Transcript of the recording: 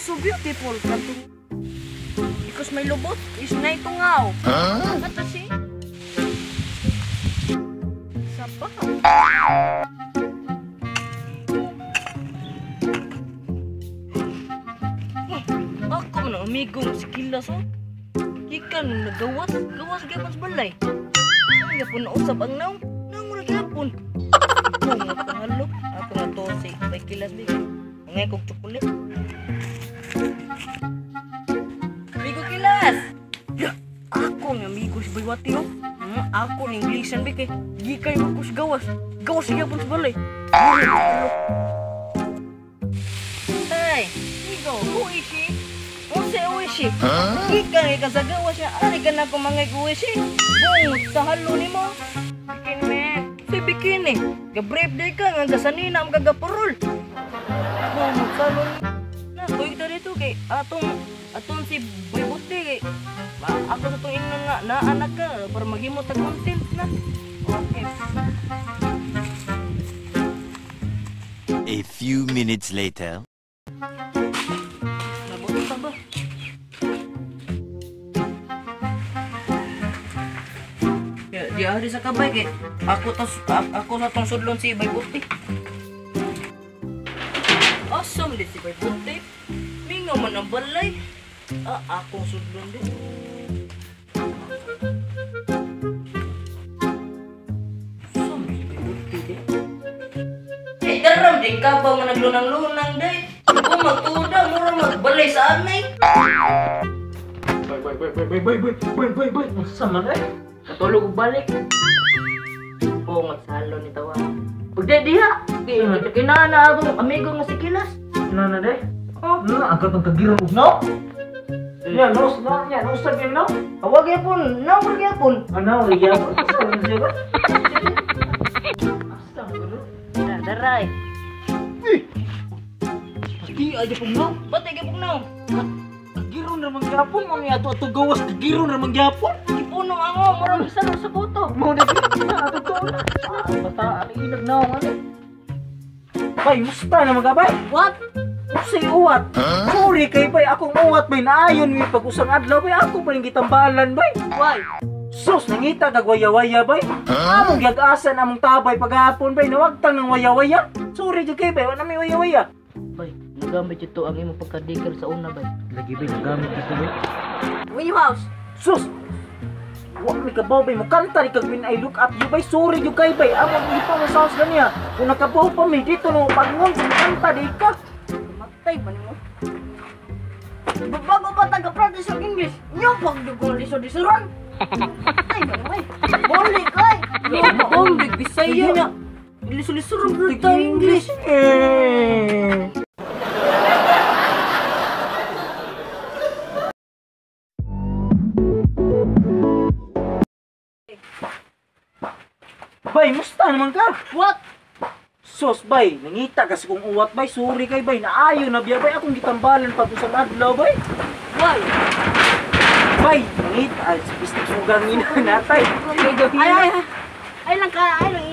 So beautiful katong because my lubot is naitungaw. Huh? Kato si Sapa. Ako man ang amigo si Kilas oh. Gikan nung nagawas, gawas gyapon sa balay. Ang gyapon na usab ang naong, naong ra gyapon. Ako nga ako nga to si Bay Kilas bi. Mangay kog chocolate. Amigo Kilas. Ya, ako nga amigo si Baywati oh. Ako ni Inglesan bi kay gikan ko sa gawas. Gawas gyapon sa balay. Tay, amigo, who is she? Unsa uwishi? Gikan ka sa gawas siya, ari ka na ko mga uwishi. Bungot sa halo nimo. Bikini. Si bikini. Ga-brief day ka nga gasanina ang kagapurol. Bungot sa halo. Na kuy kita dito kay atong si Boy Buti kay ako sa tong ingnon nga naanak ka para maghimo tag content na. Okay. A few minutes later. Nabuto ba? Ya, di ari sa kabay kay ako tas ako na tong sudlon si Bay Buti. Awesome di si Bay Buti. Mingaw man ang balay. Ah, akong sudlon di. Awesome di si Bay Buti di. Eh, daram din ka ba nga naglunang-lunang day? Kung magtuda, mura magbalay sa anay. Bay, bay, bay, bay, bay, bay, bay, bay, bay. Unsa man eh? Katulog og balik. Bungot sa halo ni tawa. Pagday diha, kinana akong amigo nga si Kilas. Kinana day? Oh, na ang katong kagiron og no. Nya no, na nya no sa no. Awa gyapon, naw gyapon. Ano gyapon? Asa man Na daray. Pati ay gyapon no. Pati gyapon no. Kagiron ra man gyapon mo ni ato ato gawas kagiron ra man gyapon. Gipuno ang murag isa sa buto. Mo na ato to. Bata ang inag naong ani. Bay, musta na mga bay? What? Unsay uwat? Sorry kay bay, akong uwat bay naayon mi pag usang adlaw bay ako pa ning gitambalan bay. Why? Sus, nangita kag waya-waya bay. Among giag-asan among tabay paghapon bay nawagtang ng waya-waya. Sorry jud kay bay, wa na may waya-waya. Bay, nagamit ito ang imong pagkadikir sa una bay. Lagi bay, nagamit ito bay. When you house? Sus! Wa mi kabaw bay, mukanta ni kag when I look at you bay. Sorry jud kay bay, among ipa mo sa house ganiya. Kung nakabaw pa mi dito no pagngon kanta di ka. Matay ba nimo? Bago pa taga practice og English, nyo pag dugon lisod-lisoran. Matay ba nimo? Boli kay. Boli Bisaya nya. Lisod-lisoran ta English. Bay, musta naman ka? What? Sus, bay, nangita kasi kung uwat, bay. Sorry kay, bay. Naayo na biya, bay. Akong gitambalan pag usang adlaw, bay. Why? Bay, nangita. Ay, bistik sugang ina natay. Ay, ay, ay. Ay lang ka, ay lang.